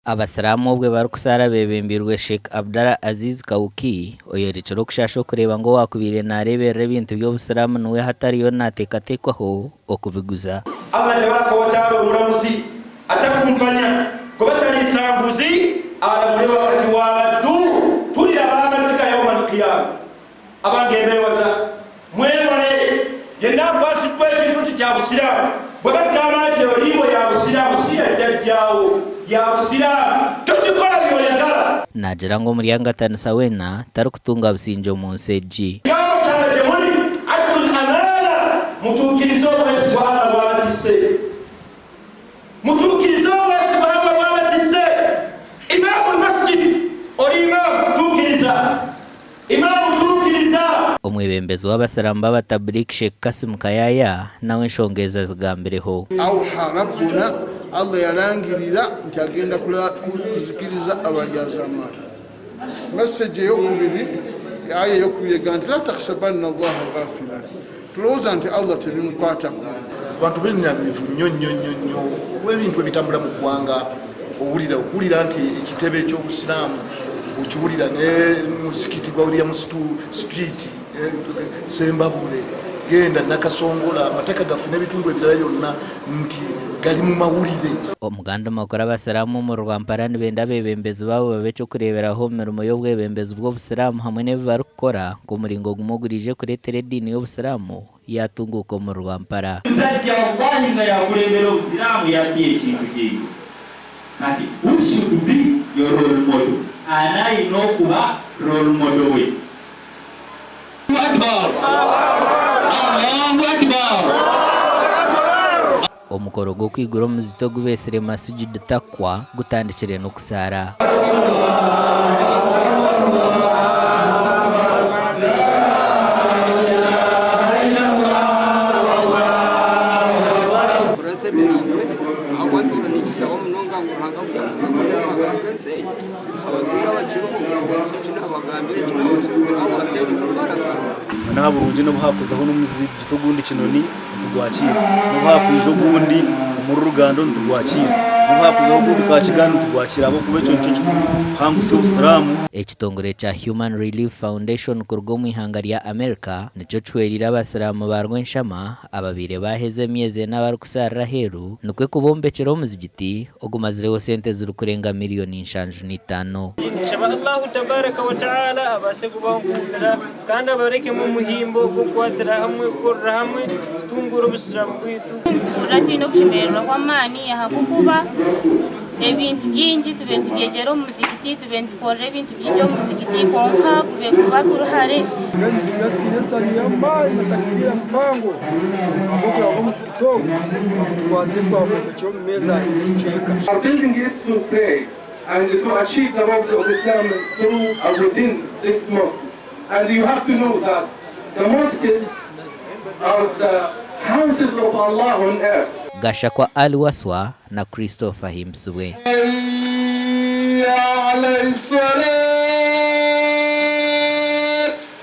Abasiraamu obwe barikusaara bebembeirwe Sheikh Abdallah Aziz Kawuki oyorekire okushaasha okureeba ngu owakubaire nareeberera ebintu by'obusiraamu niwe hati ariyo nateekateekwaho okubiguza. Allah tabaraka wataala omulamuzi atakumpanya kuba taliisa nguzi alamule wakati wabaddu tuliraba amaziga yawma alqiyama abange mbebaza mwewale yenna akwasiddwa ekintu nti kyabusiraamu bwebagamba nti oliiwo yabusiraamu si yajjajjaawo yabusiraamu togikola byoyagala. Naagira ngu omuryangatanisa weena tarikutunga busingye omu nsi egi. Ekigambo kyange gye muli, Addul amaana, mutuukirize obwesigwa Allah bw'abatisse. Mutuukirize obwesigwa Allah bw'abatisse. Imaamul masjid, oli Imaamu, tuukiriza. Imaamu, tuukiriza. Omwebembezi w'abasiraamu b'abatabuliki Sheikh Kassim Kayaya nawe enshonga ezi azigambireho. Auha Rabbuna, Allah yalangirira nti agenda kuzikiriza abalyazaamaanyi. Message eyokubiri, aya eyokubiri egamba nti la tahsabanna Allaha ghafilan, tulowooza nti Allah tebimukwatako. Abantu benyamivu nnyo nnyo nnyo nnyo olw'ebintu ebitambula mu ggwanga. Owulira okuwulira nti ekitebe ky'Obusiraamu okiwulira ne muzikiti gwa William Street, eh, Sembabule, genda Nakasongola, amataka gaffe n'ebitundu ebirala byonna nti gali mu mawulire. Omuganda Makuru Abasiraamu omuri Rwampara nibenda abeebembezi baabo babe eky'okureeberaho omu mirimo y'obwebembezi bw'Obusiraamu hamwe n'ebi barikukora nk'omuringo gumwe oguraije kureetera ediini y'Obusiraamu yaatunguuka omuri Rwampara. Omusajja wallahi nga yakulembera obusiraamu yabbye ekintu kyeiwe kati who should be your role model ani ayina okuba role model we. Omukoro gw'okwigura omuzigiti ogu beetsire Masjid Taqwa gutandikire n'okusaara. Turashemereirwe ahabw'okuba tuba nikishaba munonga ngu Ruhanga kugira ngu ensi egi abazaire abakiriho eki nabagambira eki nabasuubiza abateere embaraga. N'aha burungi n'obu haakuzaho n'omuzigiti ogundi kinoni nitugwakiira, n'obu haakwija ogundi omuri Rugando nitugwakiira, n'obu haakuzaho ogundi Kakiganda nitugwakiira ahabw'okuba ekyo nikyo kikuru kuhangusya obusiraamu. Ekitongore kya Human Relief Foundation kuruga omu ihanga rya America nikyo kihwereire abasiraamu ba Rwenshama ababaire baaheza emyezi ena barikusaarira aheeru nikwo kubombekyera omuzigiti ogumazireho sente ezirikurenga miriyoni 75. Nshaba Allahu Tabaraka wa Ta'ala abaase kubankuumira kandi abarekemu omuhimbo gw'okukwatira hamwe, kukorera hamwe kutunguura obusiraamu bwaitu. Nituhurira twine okushemererwa kw'amaani ahabw'okuba ebintu bingi tubaire nitubyegyera omu muzigiti, tubaire nitukorera ebintu bingi omu muzigiti kwonka gube guba guri hare. Mbwenu nituhurira twine esanyu y'amaani na takbiira mpango ahabw'okureba ngu omuzigiti ogu bagutukwasize twagwombekyera omu meezi abiri n'ekicweka. Are building it to pray and to achieve the roles of Islam through or within this mosque and you have to know that the mosques are the houses of Allah on earth. Gashakwa Ali Waswa na Christopher Ahimbisibwe.